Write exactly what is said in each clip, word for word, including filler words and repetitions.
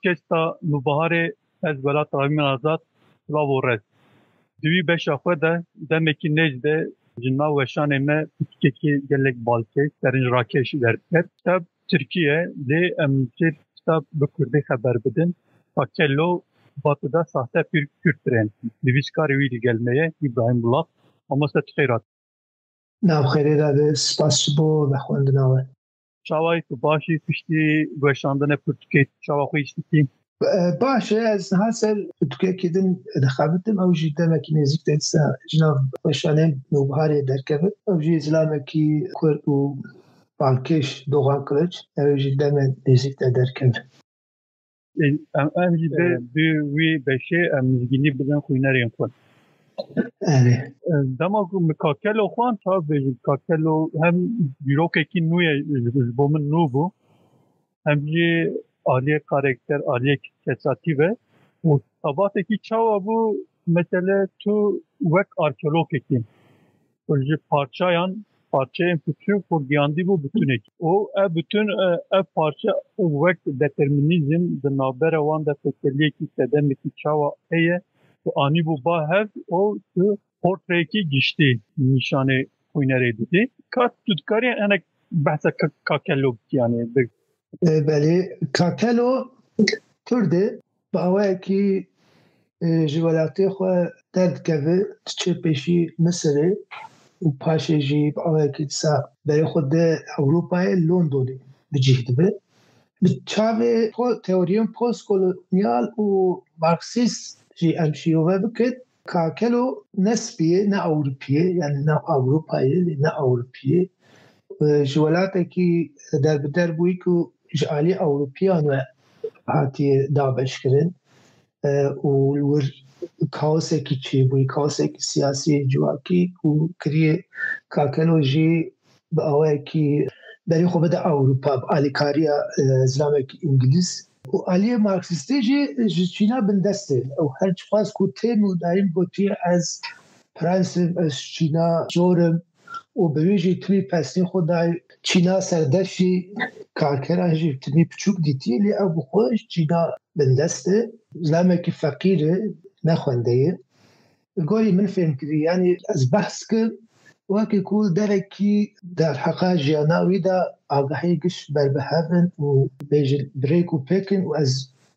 Podkesta Nûbiharê ez Welat Ravîn Azad, silav û rêz. Di wî beşa xwe de demekî nêz de ji nav weşanê me pirtûkekî gelek balkêş, serinc rakeş derdiket. Kitêb tirkî ye, lê em jê kitêb bi kurdî xeber bidin. Kakelo, Batı'da sahte bir Kürt trend. Nivîskarê wî li gel me ye, Îbrahîm Bulat. Mamoste, tu xêr hat. Nav xêrê de be, spas ji bo vexwendina we. Çawa yî, tu baş î? Piştî weşandinê pirtûkê çawa xwe hîs dikî? E, baş e, ez niha ser pirtûkekî din dixebitim. Ew jî demekî nêzîk de dîsa ji nav weşanên Nûbiharê derkeve. Ew jî zilamekî kurd û balkêş, Doğan Kılıç. Ew jî deme nêzîk de derkeve. Em, em jî bi, bi wî beşê em nizgînî bidin xwînerên xwe. Erê. Dema ku min Kakelo xwend, çawa bêjim, Kakelo hem dîrokekî nû ye, ji, ji bo min nû bû, hem jî aliyê karekter, aliyê kesatî ve û tabatekî çawa bû, mesele tu wek arkeologekî û ji parçayan, parçeyên piçûk xwe giyandîbû bütûnekî. Û ev bütün, e, ev parçe wek determinîzm di navbera wan de teseliyekî sedemekî çawa heye, tu anîbû ba hev û tu portreyekî giştî nîşanê xwînerê didî. Ka tu dikarî hinek behsa Ka-, Kakelo bikî, yanî bi- E, belê, Kakelo Kurd e, bi awayekî, e, ji welatê xwe derdikeve, diçe pêşî Misirê û paşê jî bi awayekî dîsa berê xwe di Ewropayê, Londonê bi cih dibe. Bi çavê po-, teoriyên postkolonyal û marksîst jî em şîrove bikin, Kakelo ne spî ye, ne Ewropî ye, yanî ne Ewropayê, ne Ewropî ye. E, ji welatekî derbider bûyî ku ji alî Ewropiyan ve hatiye dabeşkirin, e, û li wir kaosekî çêbûyî, kaosekî siyasî, civakî û kiriye Kakelo jî bi awayekî berê xwe bide Ewropa, bi alîkariya, e, zilamekî îngilîz. Û aliyê marksîstê jî ji Çîna bindest e. Ew her çiqas ku tên û dayîn gotiye, ez prens im, ez ji Çîna jor im, û bi wî jî timî pesnê xwe dayî Çîna serdeştî, karkeran jî timî piçûk dîtiye, lê ew bi xwe ji Çîna bindest e. Zilamekî feqîr e, nexwendeye. Li gorî min fêm kirî, yanî ez behs kim, wekî ku derekî derheqa jiyana wî de agahiyê giş ber bi hev in û bêjin bi rêk û pêk in û ez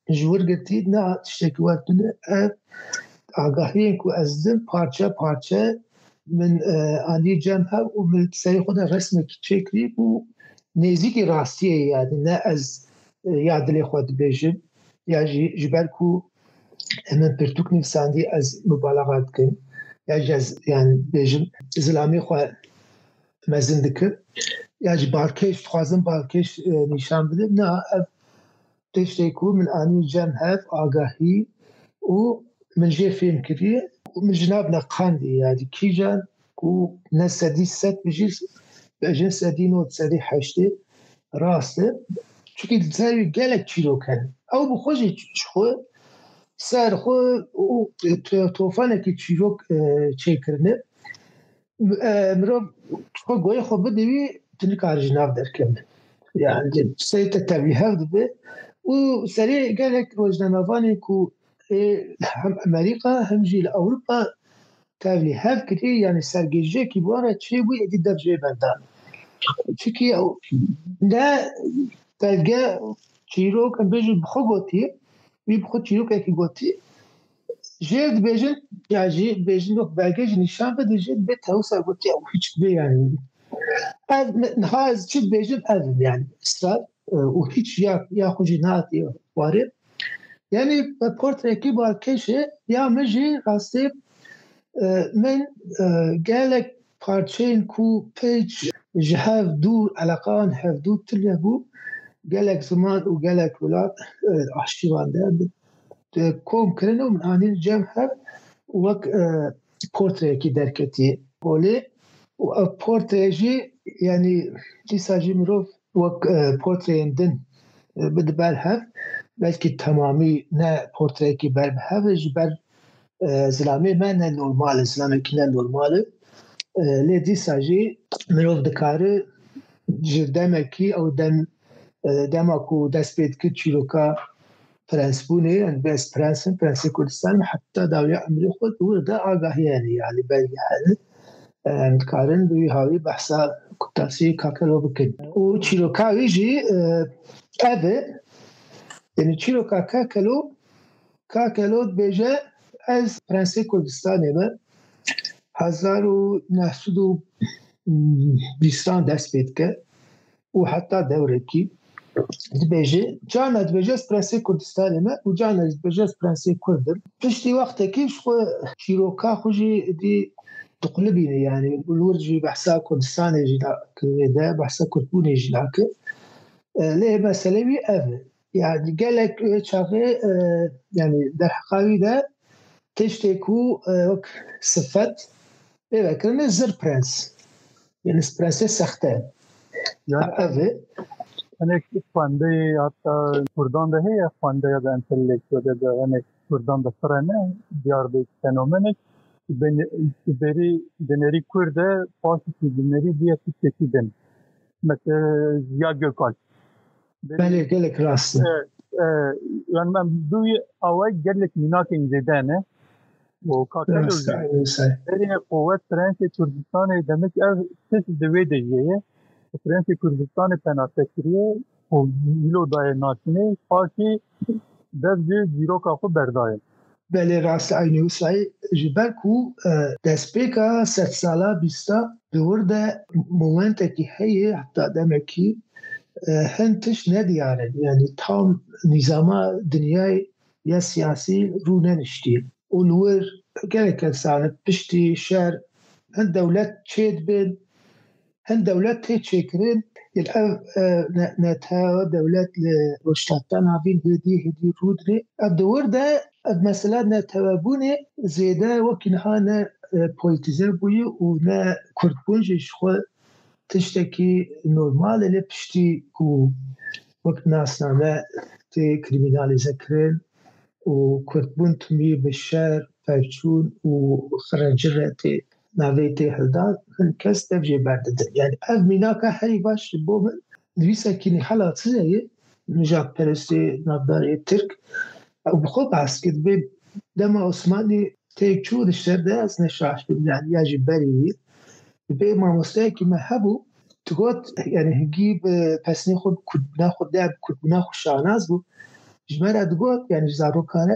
ji wir girtî niha tiştekî wek tune ev agahiyên ku ez didim parçe parçe min, e, anî cem hev û min serê xwe de resmekî çêkirî û nêzîkî rastiyê ye, yanî ne ez, e, ya dilê xwe dibêjim ya jî ji ber ku min pirtûk nivîsandî ez mubalaxa dikim ya jî ez, yanî bêjim zilamê xwe mezin dikim ya jî balkêş, dixwazim balkêş, e, nîşan bidim. Na, ev tiştê ku min anî cem hev, agahî û min jê fêm kiriye û min ji nav neqandî, yanî kîjan ku ne sedî sed bijî, bêjin sedî nod, sedî heştê rast e. Çunkî li ser wî gelek çîrok hene. Ew bi xwe jî ji xwe ser xwe û to-, tofanekî çîrok, e, çêkirine. E, mirov xwe goyê xwe bide wî, tu nikarî ji nav derkeve. Yani serê te tevlî hev dibe û serê gelek rojnamevanên ku ê hem Amerîka hem jî li Ewropa tevlî hev kirî, yani sergêjiyekî bi wan re çêbû, êdî dev jê berdan. Çikî ew ne belge, çîrok, em bêjin bi xwe gotiye, wî bi xwe çîrokekî gotiye. Jê dibêjin, ya jî dibêjin, yok, belge jî nîşan bide, jê dibê te wisa gotiye, ew hiç dibê yani. Ev niha ez çi dibêjim, ev yani israr, e, û hiç ya, ya xwe jî nehatiye warê. Yani portrekî balkêş e, ya min jî rastî, e, min, e, gelek parçeyên ku pêç ji hev dûr, eleqan hev dûr tune bû, gelek ziman û gelek welat, e, arşîvan de, e, kom kirin û min anîn cem hev û wek, e, portreyekî derketiye holê û ev portre jî, yani dîsa jî mirov wek, e, portreyên din, e, bide ber hev, belkî temamî ne portreyekî ber bi hev e, ji ber, e, zilamê me ne normal e, zilamekî ne normal e. E, lê dîsa jî mirov dikare ji demekî ew dem, e, dema ku dest pê dikir çîroka prensbûnê, yani ez prens im, prensê Kurdistanê me, heta dawiya emrê xwe di wir de agahiyê hene, yani belge hene. Em dikarin bi wî hawî behsa Kutasî Kakelo bikin. Û çîroka wî jî, e, ev e. Yani çîroka Kakelo, Kakelo dibêje, ez prensê Kurdistanê me. Hezar û neh sed û bîstan dest pê dike û heta dewrekî dibêje, carna dibêje ez prensê Kurdistanê me û carna jî dibêje ez prensê Kurd im. Piştî wextekî ji xwe çîroka xwe jî dî diqulibîne, yani li wir jî behsa Kurdistanê jî da-, de, behsa Kurdbûnê jî dake. E, lê mesele wî ev e. Yani gelek, e, çaxê, e, yani derheqa wî de tiştê ku, e, wek sifet pê ve kirine zir prens. Yani prensê sexte. Yani Ha, ev e. Hinek xwendeyê hatta Kurdan de heye, xwendeya de, entelektuwelê de, hinek Kurdan de firene, diyar de fenomenek. Beni-, berî dinêrî Kurd e, paşî dinêrî diye tiştekî din. Mesela Ziya Gökalp. Belê, gelek rast e. E, e, yani em dûyî awayî gelek mînakên zêde ne. Û Kakelo Rast e, jî, eynî wisa. Berê qowet prensê Kurdistanê, demek ev tişt di wê de jê ye. Prensê Kurdistanê penase kiriye û îlo daye naşinê, paşî dev ji dîroka xwe berdaye. Belê, rast e, eynî wisa ye. Ji ber ku, e, destpêka sedsala bîsta di wir de momentekî heye, heta demekî, e, hin tişt nediyar in. Yani tam nîzama dinyayê ya siyasî rû neniştiye. Û li wir gelek kes zanin piştî şer hin dewlet çêdibin, hin dewlet tê çêkirin. Yên ev, e, ne-, netewe dewlet li Rojhilata Navîn hêdî hêdî rû dine. Ev di wir de ev mesela netewebûnê zêde wekî niha ne, e, polîtîze bûye û ne Kurdbûn jî ji xwe tiştekî normal e, lê piştî ku wek nasname tê krîmînalîze kirin û Kurdbûn timî bi şer, pevçûn û xirecire tê navê tê hildan, hin kes dev jê berdidin. Yani ev mînaka herî baş ji bo min nivîsekî nihalatsiz heye, nijadperestê navdarê Tirk, ew bi xwe behs kir, dibê dema Osmanî têk çû di şer de ez ne şaş bim, yani ya jî berî wî. Dibê mamosteyekî me hebû, digot, yani hingî bi pesnê xwe, bi kurdbûna xwe de, bi kurdbûna xwe şanaz bû. Ji me re digot, yani ji zarokan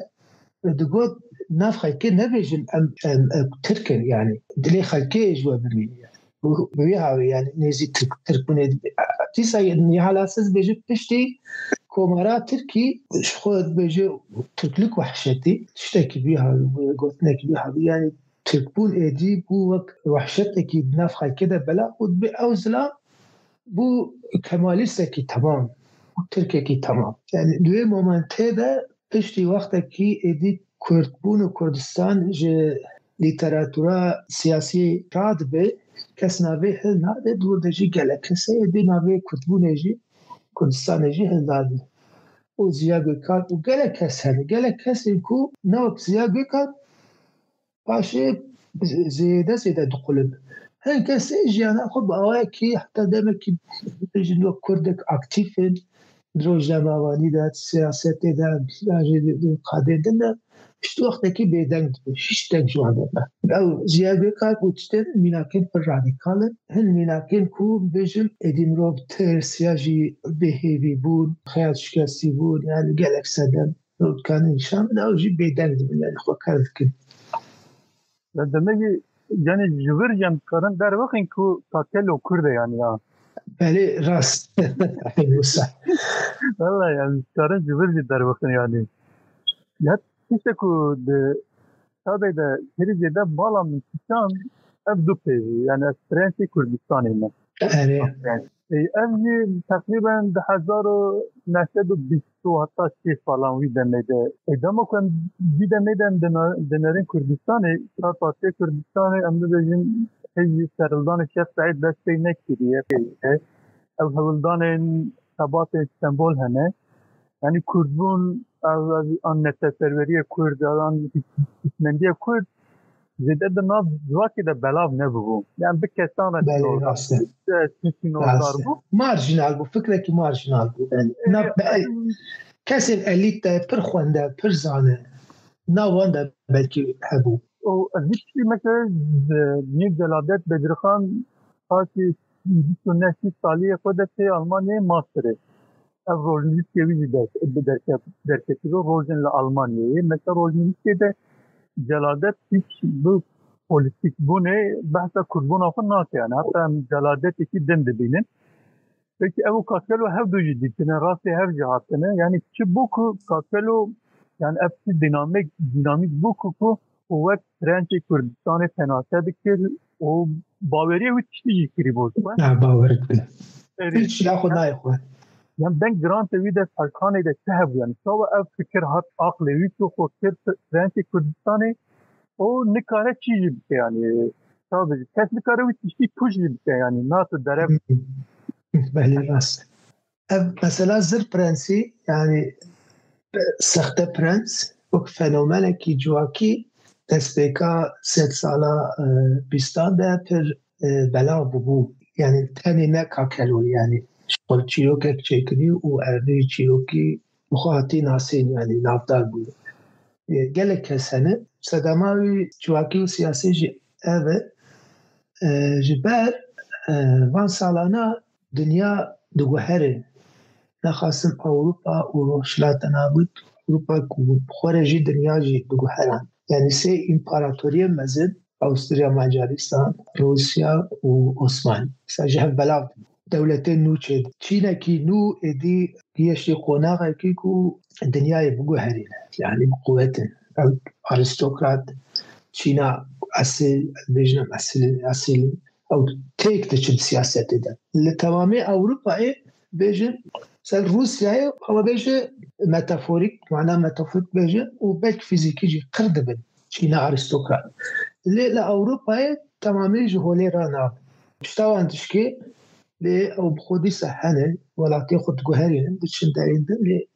re digot, nav xelkê nebêjin em, em, em Tirk in, yani dilê xelkê ji we bimîne, yani. Bi, bi wî hawî, yani nêzî Tirk, Tirkbûnê dibe. Dîsa nihala siz bêjin piştî Komara Tirkî ji xwe dibêje Tirklik wehşetî, tiştekî bi wî hawî bûye, gotinekî bi wî hawî, yani Tirkbûn êdî bû wek wehşetekî di nav xelkê de belav û dibê ew zilam bû Kemalîstekî temam û Tirkekî temam. Yani di wê momentê de piştî wextekî êdî Kurdbûn û Kurdistan ji lîteratura siyasî radibe, kes navê hil nade, di wir de jî gelek kes heye, êdî navê Kurdbûnê jî, Kurdistanê jî hil dane. Û Ziya Gökalp û gelek kes hene. Gelek kesên ku ne wek Ziya Gökalp paşê zêde zêde diqulin. Hin kesê jiyana xwe bi awayekî heta demekî bêjin wek Kurdek aktîf in, di rojnamevanî de, di siyasetê de, yan jî di, di qadên din de, pişt wextekî bêdeng dibin, hiç deng ji wan dernaket. Ew Ziya Gökalp û tiştên mînakên pir radîkal in. Hin mînakên ku bêjin êdî mirov tirs ya jî bêhêvî bûn, xeyal şikestî bûn, yani gelek sedem mirov dikane nîşan bide, ew jî bêdeng dibin, yani xwe ker dikin. Ya demekî, yani ji vir jî em dikarin dervexin ku Kakelo Kurd e yani ya. Belê, rast. Wisa. Valla yani dikarin ji vir jî dervexin yani. Ya tiştek ku di tabê de herî zêde bala min kişand ev du pêjî, yani ez prensê Kurdistanê me. Erê. Ê, ev jî teqrîben di hezar û neh sed û bîst û heta sê salan wî demê de. Ê, dema ku em vî demê de em dina-, dinêrin Kurdistanê, çar partiyê Kurdistanê, em bibêjin hêj serhildanê Şêx Seîd dest pê nekiriye. Ew hewldanên xebatê Stenbol hene. Yanî Kurdbûn, ev, ev, an neteperweriyê Kurd, an hişmendiyê Kurd, zêde di nav civakê de belav nebûbû. Yani bi kesan re Belê, sînordar, rast e. Sînordar bû. Marjinal bû, fikrekî marjinal bû. Yani, Ê, na, be-, em, Kesên elît de pir xwende, pir zane, nav wan de belkî hebû. O, ez vî tiştî mesela, e, Mîr Celadet Bedirxan, takî bîst û neh saliyê xwe de tê Almanyayê masterê. Ev rojnivîskê wî jî der-, bi derket-, derketiyo, rojên li Almanyayê. Mesela rojnivîskê de Celadet hiç bi polîtîkbûnê behsa kurdbûna xwe nake. Yani heta em Celadetekî din dibînin. Peki ev û Kakelo hev du jî dîtine, rastê hev jî hatine. Yani çi bû ku Kakelo, yani ev çi dinamik, dinamik bû ku, ku wek Prensê Kurdistanê penase dikir û baweriyê wî tiştî jî kirî bû. Ya, bawer dike. Hiç ya xwe nayê xwe. Yani deng grantê wî de Serkanê de çi hebû? Yani çawa ev fikir hat aqlê wî ku xwe kir Prensê Kurdistanê û nikare çi jî bike yani. Sadece kes nikare wî tiştî puş jî bike yani. Nato dereb. Belê rast. Ev mesela Zir Prensî, yani sexte prens, wek fenomenekî civakî destpêka sedsala, e, bîstan de pir, e, belav bûbû. Yani tenê ne Kakelo, yani ji xwe çîrokek çêkirî û ev çîrokî bi xwe hatî nasîn, yani navdar bû. E, gelek kes hene. Sedema wî civakî û siyasî jî ev e. E, ji ber, e, van salana dinya diguhere. Nexasim Ewropa û Rojhilata Navîn, Ewropa ku bi xwe re jî dinya jî diguheran. Yani sê împaratoriyê mezin, Avusturya, Macaristan, Rûsya û Osmanî. Mesela ji hev belav dibin. Dewletên nû çê. Çînekî nû êdî giyeştî qonaxekî ku dinyayê biguherîne. Yani bi quwet in. Ew aristokrat, Çîna esil, bêjin em esil, esil, ew têk diçin siyasetê de. Li temamê Ewropayê bêjin, ser Rûsyayê, ew bêje metaforîk, mana metaforîk bêjin û belk fîzîkî jî qir dibin Çîna aristokrat. Lê li Ewropayê temamê ji holê ranabin. Pişta wan dişkê, lê ew bi xwe dîsa hene, welatê xwe diguherînin, diçin derên din, lê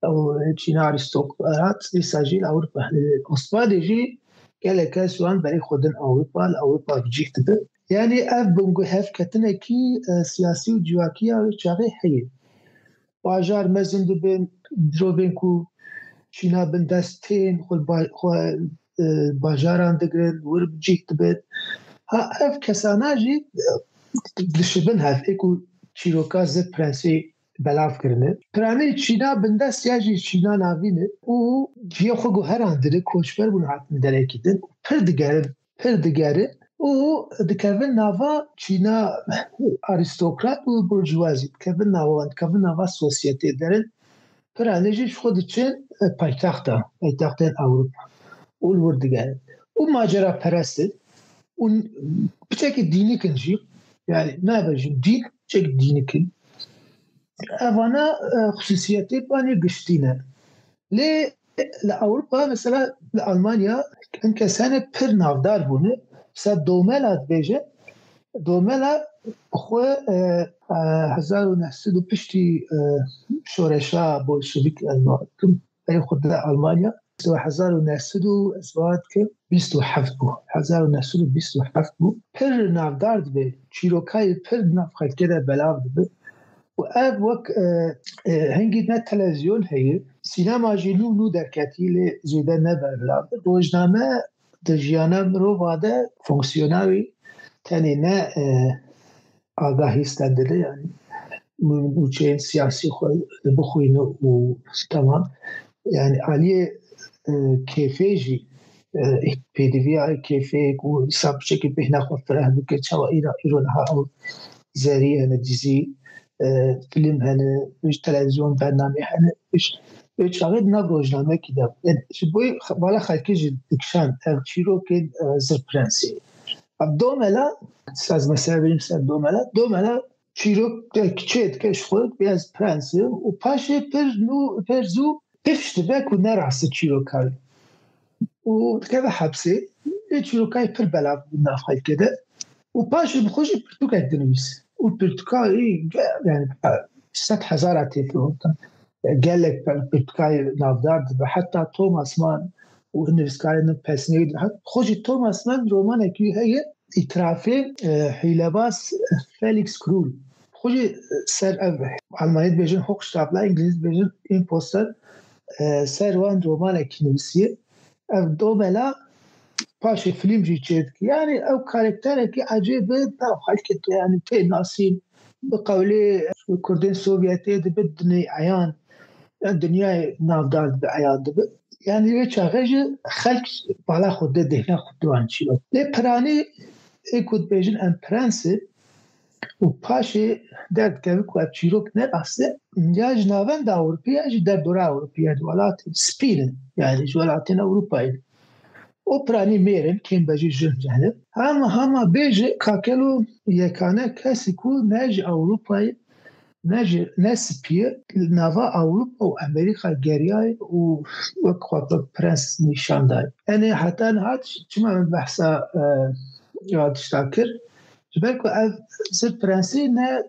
ew Çîna aristokrat dîsa jî li Ewropa hene. Li Osmanê jî gelek kes wan berê xwe din Ewropa, li Ewropa bi cih dibin. Yanî ev bingû hevketinekî, e, siyasî û civakî ya wê çaxê heye. Bajar mezin dibin, mirovên ku Çîna bindest tên, xwe ba-, xwe, e, bajaran digirin, wir bi cih dibin. Ha, ev kesana jî, e, dişibin hev, ê ku çîroka Zir Prensê belav kirine. Piranî Çîna bindest ya jî Çîna navîn e û cihê xwe guherandine, koçber bûn hatin derekî din. Pir digerin, pir digerin û dikevin nava Çîna aristokrat û burjuvazî, dikevin nava wan, dikevin nava sosyetê derin. Piranî jî ji xwe diçin, e, paytexta, paytextên Ewropa û li wir digerin. Û maceraperest in û piçekî dînik in jî, yani nabêjin dîn, piçek dînik in. Evana, e, xusûsiyetê wan ê giştî ne. Lê li Ewropa, mesela li Almanya, hin kes hene pir navdar bûne. Mesela Domela dibêje, Domela xwe, e, e, hezar û neh sed û piştî, e, şoreşa bolşevîk, e, berê xwe dide Almanya. Hezar û neh sed û, ez bawer dikim, bîst û heft bû. Hezar û neh sed û bîst û heft bû. Pir navdar dibe. Çîrokayê pir di nav xelkê de belav dibe. Û ev wek, e, e, hingî ne televîzyon heye. Sînema jî nû nû derketî lê zêde ne belav. Rojname di jiyana mirova de fonksiyona wî tenê ne, e, agahî stendine, yani nûçeyên siyasî xwe bixwîne û temam. Yani aliyê, e, kêfê jî, e, pêdiviya kêfê ku insan piçekî bêhna xwe fireh bike, çawa îra îro niha ew zerî hene, dizî, e, fîlm hene, ji televîzyon bernameyê hene, ji, vê çaxê di nav rojnamekî de. Yani ji bo vala xelkê jî dikişand, ev çîrokên, e, Zir Prensê. Ev Domela, saz mesela vereyim ser Domela. Domela çîrok, e, çê dike ji xwe, bêyaz prens e û paşê pir nû, pir zû pifş dibe ku ne rast e çîroka wî. Û dikeve hepsê, lê çîrokayê pir belav di nav xelkê de. Û paşê bi xwe jî pirtûkek dinivîse. Û pirtûka wî ge-, yani, e, sed hezara tê firotin. Gelek pir-, pirtûkayê navdar dibe. Heta Thomas Mann û hin nivîskarên din pesnê wî dibe. Xwe jî Thomas Mann romanekî wî heye, Îtirafê, e, hîlebaz Felix Krull. Xwe jî ser ev Almanî dibêjin Hochstapler, Îngilîz dibêjin Imposter, e, ser wan romanekî nivîsiye. Ev domela paşê fîlm jî çêdike. Yanî ew karakterekî ecêb e, nav xelkê te, yanî tê nasîn. Bi qewlê Kurdên Sovyetê dibe dinê eyan, ya dinyayê navdar dibe, eyan dibe. Yanî wê çaxê jî xelk bala xwe dide, dêhna xwe dide wan çîrok. Lê piranî ê ku dibêjin em prens in û paşê derdikeve ku ev çîrok ne rast e, ya ji navenda Ewropî ya jî derdora Ewropî ya ji welatên spî ne, yanî ji welatên Ewropayê ne. Û piranî mêr in, kêm be jî jin, yanî. Hema, hema bêje Kakelo yekane kesî ku ne ji Ewropayê, ne ji, ne spî ye, li nava Ewropa û Amerîka geriyaye û wek xwe bi prens nîşan daye. Enê heta niha çima min behsa, e, ya tişta kir? Ji ber ku ev zir prensî ne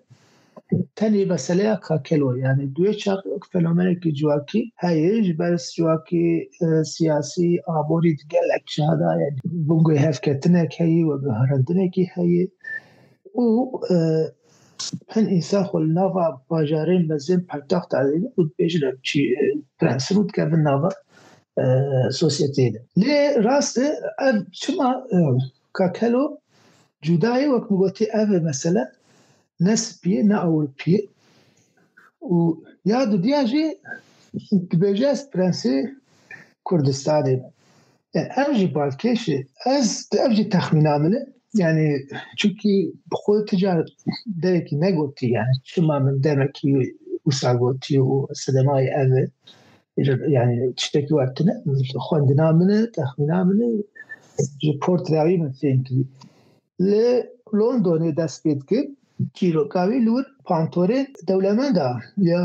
tenê meseleya Kakelo, yanî di wê çaxê wek fenomenekî civakî heye, ji ber civakî, e, siyasî, aborî di gelek cihada, yanî bingê hevketinek heye, weguherandinekî heye û, e, hin însan xwe li nava bajarên mezin paytexta dibînin û dibêjin em çi, e, prens in û dikevin nava, e, sosyeteyê de. Lê rast e, ev çima, e, Kakelo cuda ye, wek min gotî, ev e mesele, ne spî ye, ne ewropî ye. Û ya dudiya jî dibêje ez prensê Kurdistanê me. E, ev jî balkêş e. Ez, ev jî texmîna min e. Yanî, çunkî bi xwe ti car derekî negotî, yanî çima min demekî wisa gotî û sedema wê ev e. Yanî tiştekî wer tune. Xwendina min e, texmîna min e. Ji portreya wî min fêm kirî. Li Londonê dest pê dike. Çîroka wî li wir pantorên dewlemenda ya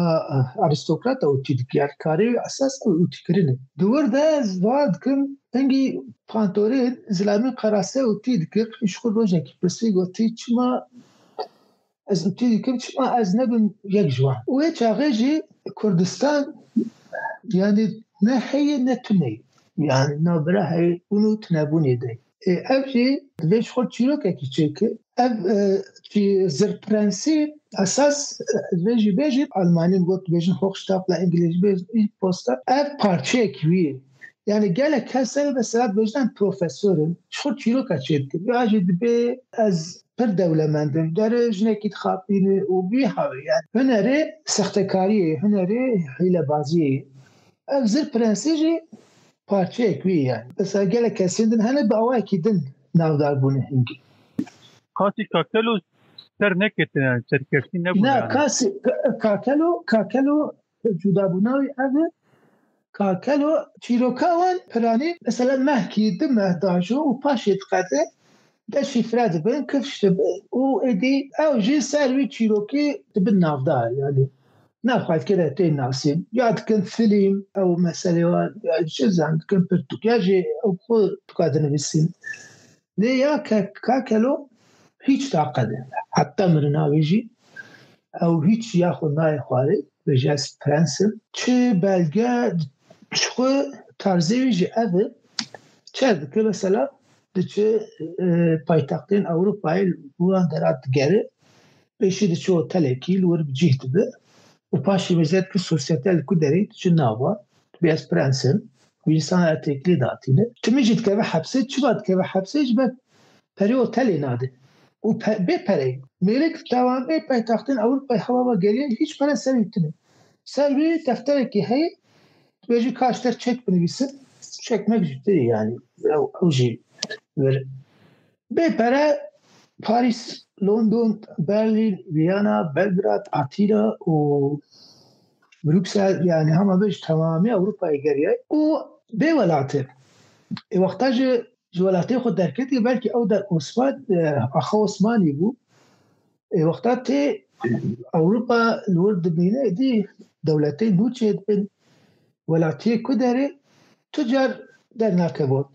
arîstokrata ûtî dike. Yanî karê wî esas ew ûtîkirin e. Di wir de ez wiha dikim, hingî pantorên zilamê qerase ûtî dike. Ji xwe rojekî pirsî gotî, çima ez ûtî dikim, çima ez nebim yek ji wan? Û wê çaxê jî Kurdistan, yanî ne heye ne tune ye. Yanî navbera heye bûn û tunebûnê de ye. E, ev jî divê ji xwe çîrokekî çêke. Ev, e, çî-, zirprensî esas, e, divê jî bêjî, Almanî got dibêjin Hochstapler, Îngilîz bêjin Imposter. Ev parçeyek wî ye. Yanî gelek kes ev mesela dibêjin em profesor in. Ji xwe çîroka çêdikin. Ya jî dibê ez pir dewlemend im. Dere jinekî dixapîne û wî hawê. Yanî hunerê sextekariyê, hunerê hîlebaziyê. Ev zirprensî jî parçeyek wî ye. Mesela gelek kesên din hene bi awayekî din navdar bûne hingî. Qasî Kakelo ser neketine, yani serkeftî nebûne. Na, yani. Kasî, Ka-, Kakelo, Kakelo cudabûna wî ev e. Kakelo çîroka wan piranî, mesela mehkî, du meh dajo û paşê diqede, deşîfre dibin, kifş dibin û êdî ew jî ser wî çîrokî dibin navdar, yani nav xelkê de tên nasîn. Ya dikin fîlm, ew meselê wan, ya çi zan dikin pirtûk, ya jî ew xwe tuka dinivîsîn. Lê ya ke-, Kakelo hîç taqet e. Heta mirina wî jî ew hîç ya xwe nayê xwarê, bêje ez prens im. Çi belge, ji xwe tarzê wî jî ev e. Çer dike mesela, diçe, e, paytextên Ewropayê, li wan dera digere, pêşî diçe otelekî, li wir bi cih dibe û paşê mêze dike sosyete li ku derê diçe nava, dibê ez prens im, wî însan etekilê datîne. Timî jî dikeve hepsê, çima dikeve hepsê? Ji ber perê otelê nade. Û pe-, bê pereyê. Mêrik tewamê paytextên Ewropayê hewa ve geriye, hîç pere ser wî tune. Ser wî defterekî heye, dibêjî ka ji te çek binivîsim, çekmek ji te ye, yani ew, ew jî vir. Bê pere Paris, London, Berlin, Viyana, Belgrad, Atîna û Bruksel, yani hema bê ji temamê Ewropayê geriye û bê welatê. Ê wexta ji, ji welatê xwe derketiye, belkî ew der Osman, e, axa Osmanî bû. Ê wexta tê Ewropa li wir dimîne, êdî dewletê nû çêdibin, welatiyê ku derê tu car dernakevot.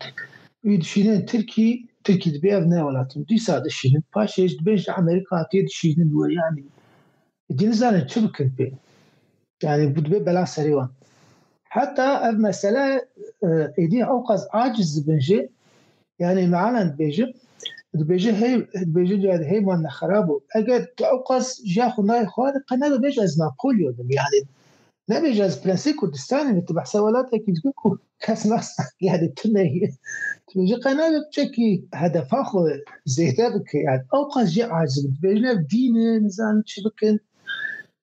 Wî dişînin Tirkî, Tirkî dibê ev ne welat in. Dîsa dişînin. Paşê ji dibên ji Amerîka hatiye dişînin wir, yanî. Êdî nizanin çi bikin pê. Yanî bu dibe bela serê wan. Heta ev mesele, e, êdî ewqas aciz dibin jî, yanî mealen dibêjim, Dibêje hey, dibêje yani hey man nexera bû. Eger tu ew qas jiya xwe nayê xwarin, qe nebe bêje ez Napolyon'im. Yani nebêje ez prensê Kurdistanê me, tu behsa welatekî dike ku kes nas yani tu neyê. Tu bêje qe nebe çekî hedefa xwe zêde bike. Yani ew qas jê aciz bû. Dibêjin ev dîn e, nizanim çi bikin.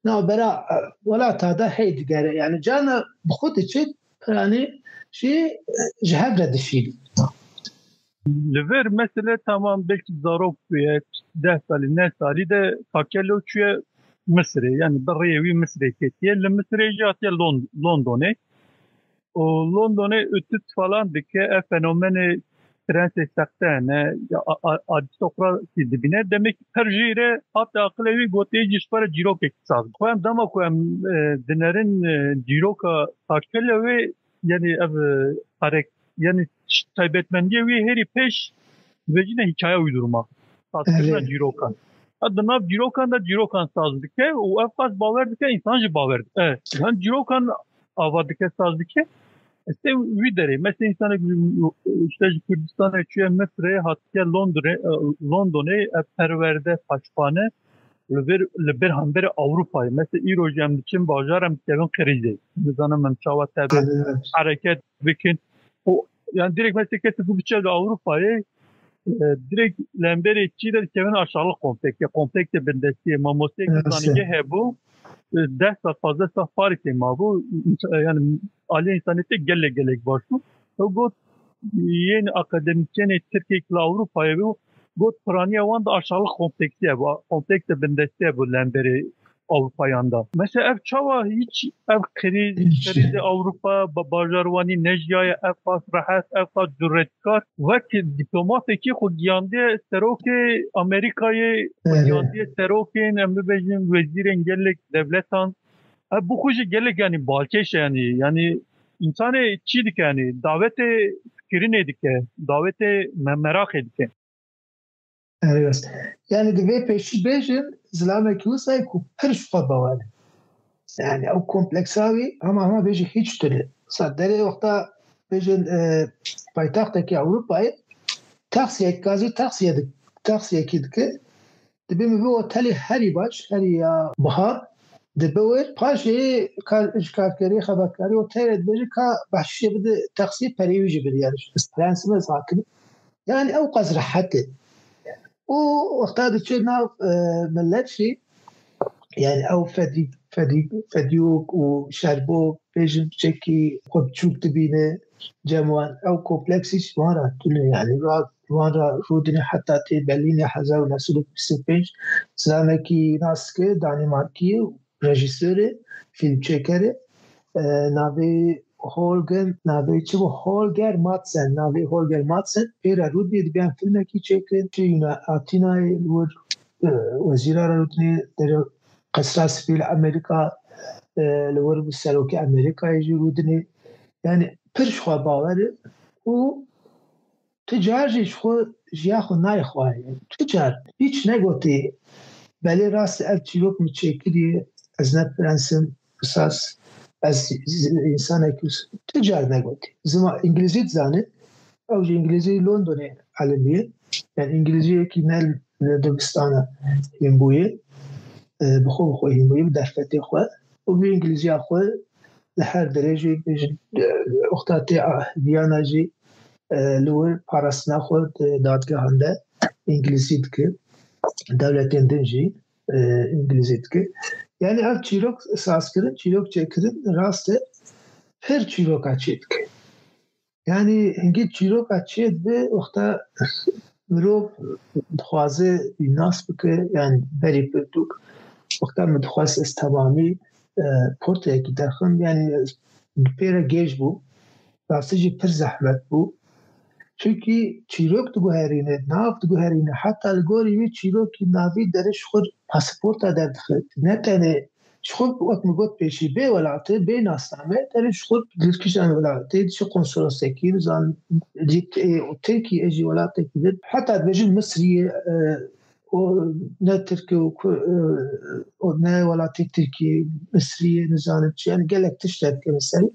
Navbera, e, welata de hey digere. Yani cana bi xwe diçe, yani jî, e, ji hev re dişîne. Li vir mesele tamam belkî zarok bûye, deh salî, neh salî de Kakelo çûye Misirê. Yani bi rêyê wî Misirê ketiye. Li Misirê jî hatiye Lond-, Londonê. Û Londonê ütüt falan dike, ev fenomenê prensê sexte hene, ya a-, a-, arîstokratî dibîne. Demek her jî re hate aqilê wî, gotiye jî ji xwe re cîrokekî saz. Xwe em dema ku em, e, dinerin, e, cîroka Kakele wê, yani ev, e, harek-, yani taybetmendiye wî hêrî pêş dibêjine hîkaya uydurma. Sazkirina Evet. cîrokan. Ha, di nav cîrokan de cîrokan saz dike û ev qas bawer dike, însan jî bawer dike. E, hem cîrokan ava dike, saz dike. Estê wî derê. Mesela însanek ji, işte ji Kurdistanê çûye Misirê, hatiye Londonê, e, Londonê, ev perwerde, paşxane, li vir, li bir hemberê Ewropayê. Mesela îro jî em diçin bajar, em dikevin krîzê. Nizanim em çawa tebe Evet. hereket bikin. O, yani direkt mesela kesê ku biçe li Ewropayê, e, direkt lemberê çî de dikevin aşağılık kompleksê, kompleksê bindestiyê. Mamosteyek Evet. zanîngeh hebû, e, deh sal, pazdeh sal Parîsê mabû, e, yani aliyê însaniyetê gelek gelek baş bû. Ew got, yên akademîsyenê Tirkiyek li Ewropayê bû, got, piraniya wan de aşağılık kompleksî hebû, kompleksê bindestiyê bû lemberê Ewropayan de. Mesela ev çawa hiç ev krîz, Hiç. krîzê Ewropa, ba-, bajarwanî nejiyaye, ev qas rehet, ev qas cüretkar, wek dîplomatekî xwe giyandiye serokê Amerîkayê, xwe Evet. giyandiye serokên, em bibêjin, wezîrên gelek devletan. Ev bi xwe jî gelek, yani, balkêş e, yani, yani, însanê çî dike, yani, davetê fikirinê dike, davetê me-, meraqê dike. Evet. Yani, divê pêşî bêjin, zilamekî wisa ye ku pir ji xwe bawer e. Yani, ew kompleksa wî hema hema bêjî hiç tune. Sa derê wexta bêjin, e, paytextekî Ewropayê, taksiyek, gazî taksiyê dik-, taksiyekî dike. Dibê min vê otelê herî baş, herî ya biha, dibe wir. Paşê kar, ji karkerê xebatkarê otelê dibêje ka behşişê bide taksiyê, perê wî jî bide. Yani, ez prensî me ez hakim im. Yani, ew qas rehet e. Û wexta diçe nav, e, millet jî, yani, ew fedî, fedî, fedîyok û şerbok, bêjin çekî xwe biçûk dibîne, cem wan, ew kompleksî ji wan re tune, yani, ra-, wan re rûdine heta tê Berlînê hezar û neh sed û bîst û pênc, zilamekî nas dike, Danîmarkî ye û rejîsorê, fîlmçêkerê, e, navê Holger, navê çi bû? Holger Madsen, navê Holger Madsen, pê re rûdinê dibe em fîlmekî çêkin, çi yûna Atînayê li wir, e, wezîra re rûdinê, dere Qesra Spî li Amerîka, e, li wir bi serokê Amerîkayê jî rûdinê. Yani pir ji xwe bawer e û tu car jî ji xwe, jiya xwe nayê xwarê. Tu car hiç negotî, belê rast e, ev çîrok min çêkiriye, ez ne prens im, esas ez z-, însanekî wis-, tu car negotî. Zima îngilîzî dizane, ew ji îngilîzî Londonê elimiye. Yani îngilîziyekî ne li dibistana hînbûyê, e, bi xwe bi xwe hînbûyê, bi derfetê xwe. Û vî îngilîziya xwe li her derê jî, ji, e, wexta tê, a, viyana jî, e, li wir parastina xwe di dadgehan de îngilîzî dike. Dewletên din jî, e, îngilîzî dike. Yani ev çîrok sazkirin, çîrok çêkirin rast e, pir çîroka çê dike. Yani hingê çîroka çê dibe, wexta mirov dixwaze wî nas bike, yani berî pirtûk, wexta min dixwest ez temamî, e, portreyekî derxim, yani pê re gêj bû. Rastî jî pir zehmet bû. Çunkî çîrok diguherîne, nav diguherîne, heta li gorî wî çîrokî navî derê ji xwe pasaporta derdixe. Ne tenê ji xwe, wek min got pêşî, bê welatê, bê nasname, tenê ji xwe dilkişan welatê, diçe konsolosekî, nizanim, cî, ê, û Tirkî, ê jî welatekî din. Heta dibêjin Misriyê, e, o ne Tirk e û ku, e, o ne welatê Tirkiyê, Misriyê, nizanim çi, yani gelek tişt derdikeve serî.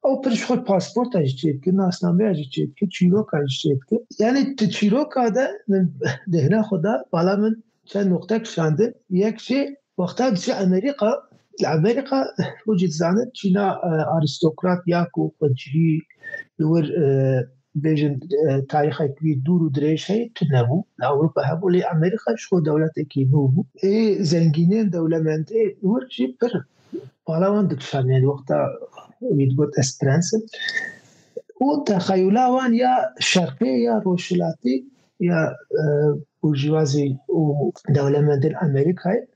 Ew pir ji xwe pasporta jî çêdike, nasnameya jî çêdike, çîroka jî çêdike. Yanî ti çîroka de min dêhna xwe da, bala min çend noqtek şandin. Yek jî wexta diçe Amerîka, li Amerîka hûn jî dizanin çîna, e, arîstokrat ya ku xwecihî li wir, e, bêjin, e, tarîxek wî dûr û dirêj heye, tune bû. Li Ewropa hebû, lê Amerîka ji xwe dewletekî nû bû. Ê zengînên dewlemendê li wir jî pir pala wan dikişand, yanî wexta wî digot ez prens im. Û texeyula wan ya şerqê ya rojhilatî ya, e, burjîwazî û dewlemendên Amerîkayê,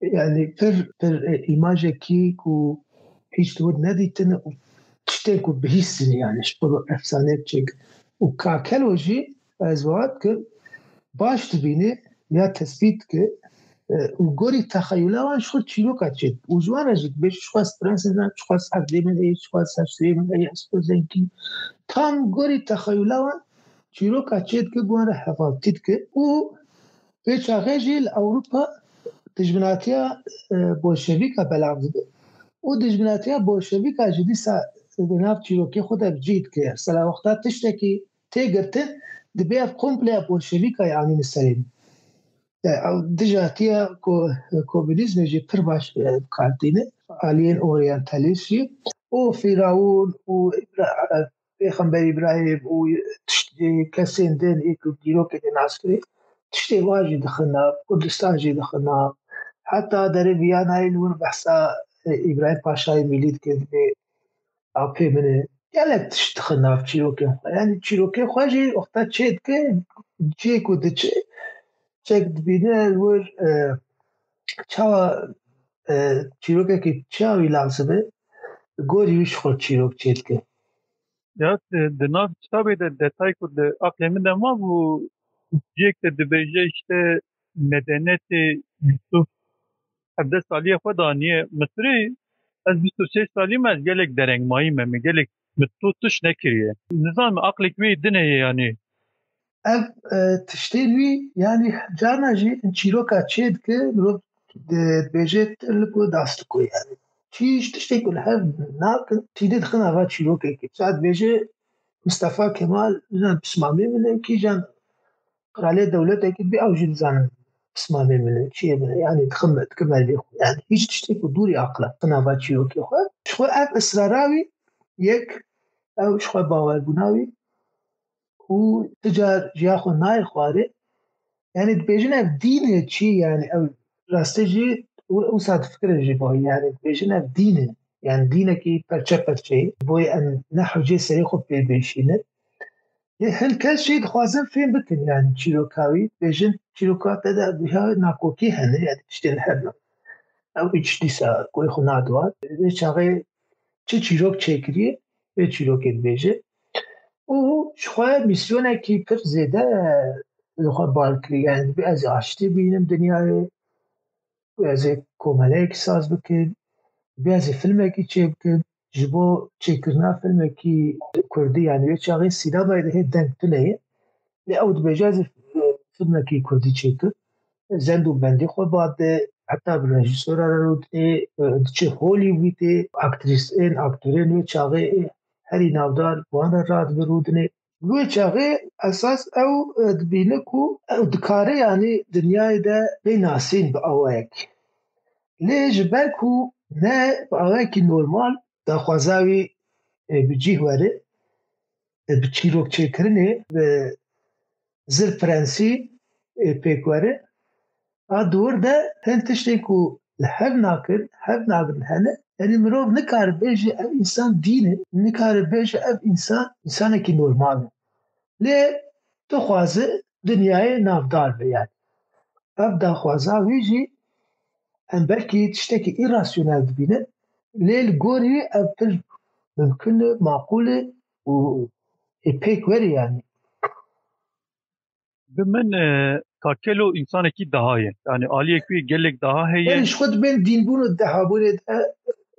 yanî pir, pir, e, îmajekî ku hîç li wir nedîtine û tiştên ku bihîstin, yanî ji xwe efsaneyek çêk. Û Kakelo jî ez wiha dikim, baş dibîne ya tespît dike, e, û gorî texeyula wan ji xwe çîroka çêdike. Û ji wan re jî dibêje, çiqas prensê ne, çiqas erdê min heye, çiqas serserê min heye, ez pir zengîn. Tam gorî texeyula wan çîroka çêdike, bi wan re hevaltî dike. Û vê çaxê jî li Ewropa dijminatiya, e, bolşevîka belav dibe. Û dijminatiya bolşevîka jî dîsa di nav çîrokê xwe de bi cih dike. Mesela wexta tiştekî tê girtin, dibê ev kompleya bolşevîkayê anîne serê min. E, ew dijatiya ko-, komunîzmê jî pir baş, e, bi kar tîne. Aliyên oryantalîst jî û Fîrawûn û Îbra-, e, Pêxember Îbrahîm û tişt-, e, kesên din ê ku dîrokê tê nas kirê, tiştê wan jî dixin nav, Kurdistan jî dixin nav. Heta derê Viyanayê li wir behsa, e, Îbrahîm Paşayê Mîlî dike, dibê apê min e. Gelek tişt dixin nav çîrokên xwe. Yanî çîrokên xwe jî wexta çê dike, cihê ku diçe, çek dibîne li wir, e, çawa, e, çîrokekî çawa wî lazim e, gorî wî ji xwe çîrok çê dike. Ya, e, di nav kitabê de detay ku di aqlê min de mabû, cihek de dibêje, işte, medenetê Yusuf hevdeh saliyê xwe daniye Misirê, ez bîst û sê salî me, ez gelek derengmayî me, min gelek, min tu tişt nekiriye. Nizanim aqlek wê din heye yanî. Ev, e, tiştên wî, yanî carna jî çîroka çê dike, mirov di-, dibêje tu li ku dastiko yanî. Çi ji tiştê ku li hev nakin, tîdê dixin ava çîrokekê. Saet dibêje Mistefa Kemal, nizanim pismamê min e, kîjan qiralê dewletekî dibê ew jî dizanin pismamê min e, çiyê min e. Yanî dixin me, dikim me lê xwe. Yanî hîç tiştê ku dûrî aqil e, dixin ava çîrokê xwe. Ji xwe ev israra wî yek, ew ji xwe bawerbûna wî û ti car jiya xwe nayê xwarê. Yanî dibêjin ev dîn e çi? Yanî ew rastî jî û-, wisa difikirin jî bo. Yanî dibêjin ev dîn e. Yanî dînekî perçe perçe ye. Boyê em ne hewcê serê xwe pê bêşînin. Lê hin kes jî dixwazin fêm bikin, yanî çîroka wî, dibêjin çîroka te de wiha nakokî hene, yanî tiştên hev ne. Ew hiç dîsa goyê xwe nadiwa. Vê çaxê çi çîrok çêkiriye, vê çîrokê dibêje. Û ji xwe mîsyonekî pir zêde li xwe bal kiriye. Yanî dibê ez ê aştî bînim dinyayê, û ez ê komeleyekî saz bikim, dibê ez ê filmekî çê bikim. Ji bo çêkirina filmekî kurdî, yanî wê çaxê sînemayê de hê deng tune ye. Lê ew dibêje, ez ê filmekî kurdî çêkim. Zend û bendî xwe bade, heta bi rejîsora re rûdinê, diçe Hollywoodê, aktrîsên, aktorên wê çaxê herî navdar wan re radibe rûdinê. Wê çaxê esas ew, e, dibîne ku ew dikare, yanî dinyayê de bê nasîn bi awayekî. Lê ji ber ku ne bi awayekî normal daxwaza wî, e, bi cih were, e, bi çîrok çêkirinê, bi zir prensî, e, pêk were, a di wir de hin tiştên ku li hev nakin, hev nakin hene. Yanî mirov nikare bêje ev însan dîn e, nikare bêje ev însan, însanekî normal e. Lê dixwaze dinyayê navdar be yanî. Ev daxwaza wî jî em belkî tiştekî îrasyonel dibînin, lê li gorî wî ev pir mimkun e, maqûl e û ê pêk were yanî. Bi min, e, Kakelo însanekî daha ye. Yanî aliyek wî gelek daha heye. Yanî ji xwe dibên dînbûn û dehabûnê de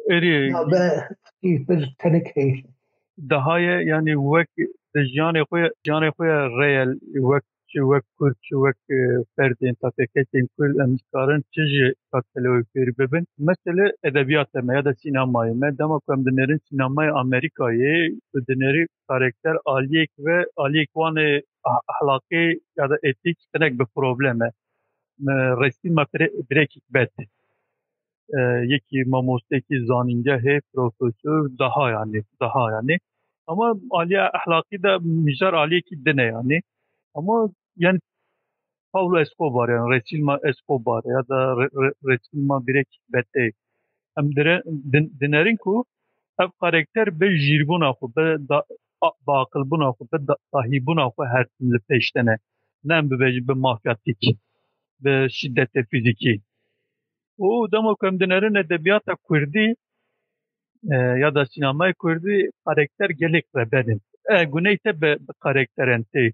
Erê, navbeyekî pir tenik heye. Daha ye, yanî wek di jiyanê xwe, jiyanê xwe ye reel, wek çi wek Kurd, çi wek, e, ferdên, tatekekên Kurd, em dikarin çi ji Kakelo fêr bibin. Mesele edebiyata me ya da sînemayê me. Dema ku em dinêrin sînemayê Amerîkayê, tu dinêrî karakter aliyek ve aliyek wan ê ah-, ahlakê ya da etîk hinek bi problem e. Me, resî me pire-, birekî bet. E, yekî mamostekî zanîngehê, profesor, daha yani, daha yani. Ama aliye ahlakî de mijar aliyekî din e yani. Ama yani Pablo Escobar yani, Reçilma Escobar ya da Re-, Re-, Reçilma Birek Betê. Em dire-, din-, dinerin ku ev karakter bi jîrbûna xwe, bi da-, a-, bi aqilbûna xwe, bi da-, dahîbûna xwe her tim li pêş de ne. Ne em bibêjin bi mafyatîk, bi şîdetê fîzîkî. Û dema ku em dinerin edebiyata kurdî, e, ya da sînemayê kurdî, karakter gelek reben in. E, guneyê te bi, bi karakteran tê.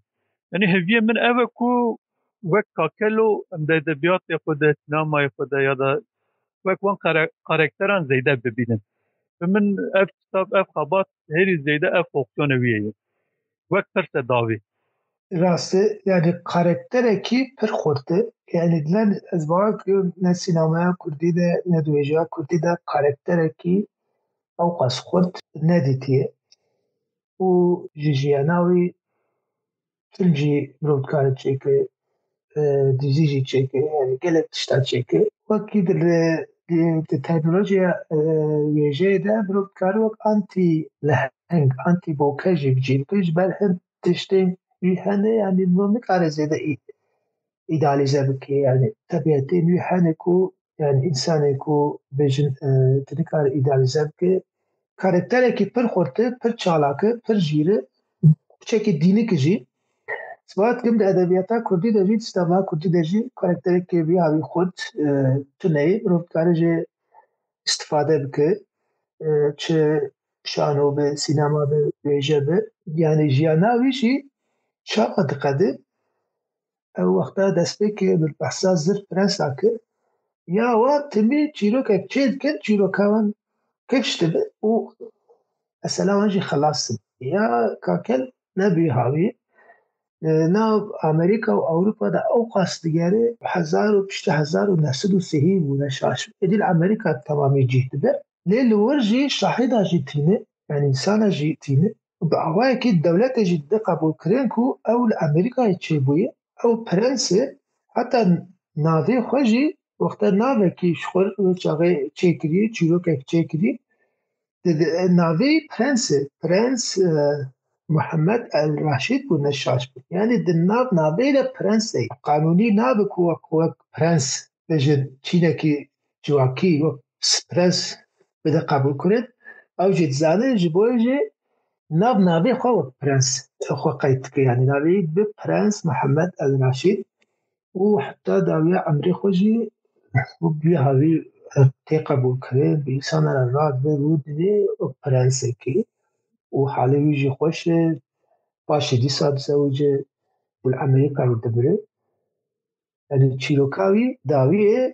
Yanî hêviyê min ev e ku wek Kakelo em di edebiyatê xwe de, sînemayê xwe de ya da wek wan kara-, karakteran zêde bibînin. Bi min ev kitap, ev xebat herî zêde ev fonksiyonê wî ye. Wek pirse dawî. Rast e, yani karakterekî pir xurt e. Yani dilen ez bawer dikim ne sînemeya kurdî de ne dibêjeya kurdî de karakterekî ewqas xurt nedîtiye. Û ji jiyana wî film jî mirov dikare çêke, e, dizî jî çêke, yani gelek tişta çêke. Wekî di, di, di teknolojiya, e, wêjeyê de mirov dikare wek antî leheng, antî boke jî bicî bike, ji ber hin tiştên wî hene, yani mirov nikare zêde î-, îdealîze bike, yani tebîetên wî hene ku, yani însanê ku bêjin, e, tu nikare îdealîze bike. Karakterekî pir xurt e, pir çalak e, pir jîr e, piçekî dînik e jî. Sibat kim di edebiyata kurdî de jî, di sînema kurdî de jî karakterekî vî havî xurt, e, tune ye. Mirov dikare jê îstifade bike. E, çi şano be, sînema be, wêje be. Yani jiyana wî jî çawa diqede? Ew wexta destpêkê min behsa Zir Prensa kir. Ya wan timî çîrokek çê dikin, çîroka wan kifş dibe û mesela wan jî xelas dibe. Ya Kakel nebî havî. E, nav Amerîka û Ewropa de ewqas digere, hezar û piştî hezar û neh sed û sihî bûne şaş. Êdî li Amerîka temamî cih dibe. Lê li wir jî şahida jî tîne, yani însana jî tîne. Bi awayekî dewletê jî dide qebûlkirin ku ew li Amerîkayê çêbûye, ew prens e, heta navê xwe jî wexta navekî ji xwe wê çaxê çêkirî, çîrokek çêkirî, di, di, navê prens e, Prens, e, Muhammed El Raşîd bû, ne şaş bû. Yani di nav navê de prens e. Qanûnî nabe ku wek, wek prens bêjin çînekî civakî wek prens bide qebûlkirin. Ew jî dizane ji bo jî nav navê xwe wek prens xwe qeyd dike. Yani navê wî bi Prens Mihemed El Raşîd û heta dawiya emrê xwe jî û bi havî tê qebûlkirin, bi însana re radibe rû didê wek prensekî û halê wî jî xweş e. Paşê dîsa dizewice û li Amerîkayê dimire. Yani çîroka wî dawiyê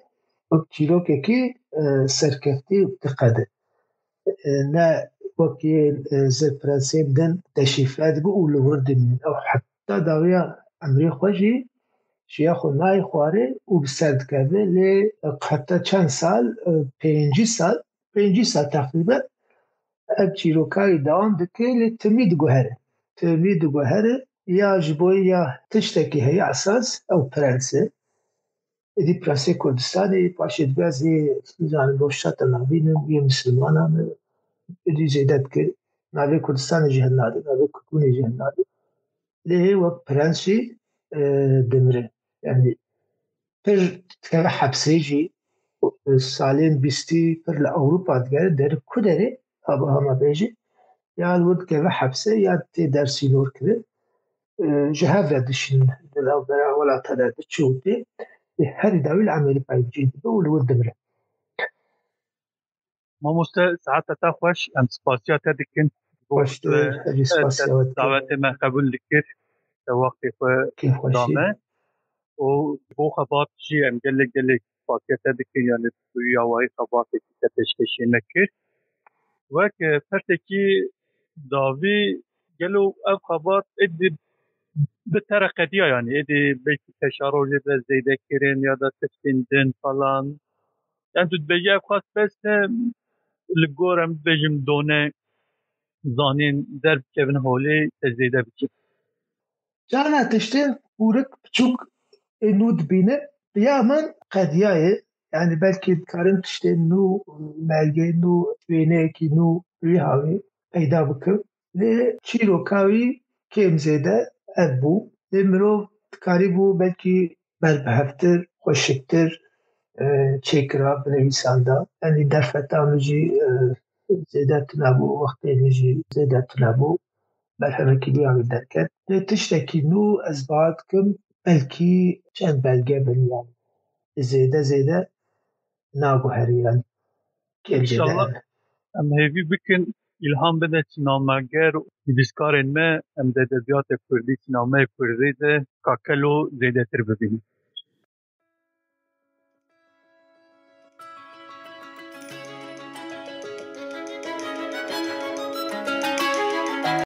wek çîrokekî, e, serkeftî diqede. E, ne wek yên, e, zirprensên din deşîfre dibe û li wir dimîne. Ew heta dawiya emrê xwe jî şiya xwe nayê xwarê û bi ser dikeve. Lê heta çend sal, e, pêncî sal, pêncî sal teqrîben ev çîroka wî dewam dike, lê timî diguhere. Timî diguhere, ya ji bo ya tiştekî heye esas, ew prens e. Êdî prensê Kurdistanê, paşê dibe ez ê, nizanim, rojhilata navîn im, yê misilmanan e, êdî zêde dike. Navê Kurdistanê jî hilnade, navê Kurdbûnê jî hilnade. Lê hê wek prens jî, e, dimire. Yani pir dikeve hepsê jî, e, salên bîstî pir li Ewropa digere, deri ku derê, haba hema bêjî, ya li wir dikeve hepsê ya tê dersînorkirin. E, ji hev re dişînin di navbera welata de diçe û tê. Ê herî dawî li Amerîkayê bi cih dibe û li wir dimire. Mamoste, saeta te xweş, em spasiya te dikin. Xweş, tu, ez jî spasiya we dikim. Dawetê me qebûl dikir, te wextê xwe da me. Û bo xebat jî em gelek gelek spasiya te dikin, yani tu ya wayî xebatekî te pêşkêşî me kir. Wek, e, pirsekî dawî, gelo ev xebat êdî Bi te re qediya, yanî êdî belkî teşarojê de zêde kirin ya da tiştên din falan. Yanî tu dibêjî ev xwest bes e, li gor em dibêjim done zanîn derbikevin holê te zêde bike. Carna tiştên hûrik piçûk ê nû dibîne, ya min qediya ye. Yanî belkî dikarim tiştên nû, belgeyên nû, wêneyekî nû wî havî peyda bikim. Lê çîroka wî kêm zêde ev bû. Lê mirov dikarîbû belkî berbihevtir, xweşiktir e, çêkira, binivîsanda. Yanî derfeta min jî e, zêde tune bû, wextê min jî zêde tune bû. Berhemekî nû ya min derket. Lê tiştekî nû ez bawer dikim, belkî çend belge bin, yanî zêde zêde naguherî, yanî kêm zêde Înşallah. Ev. Em hêvî bikin îlham bide sînemager û nivîskarên me, em di edebiyatê kurdî, sînemayê kurdî de kakelo zêdetir bibînin.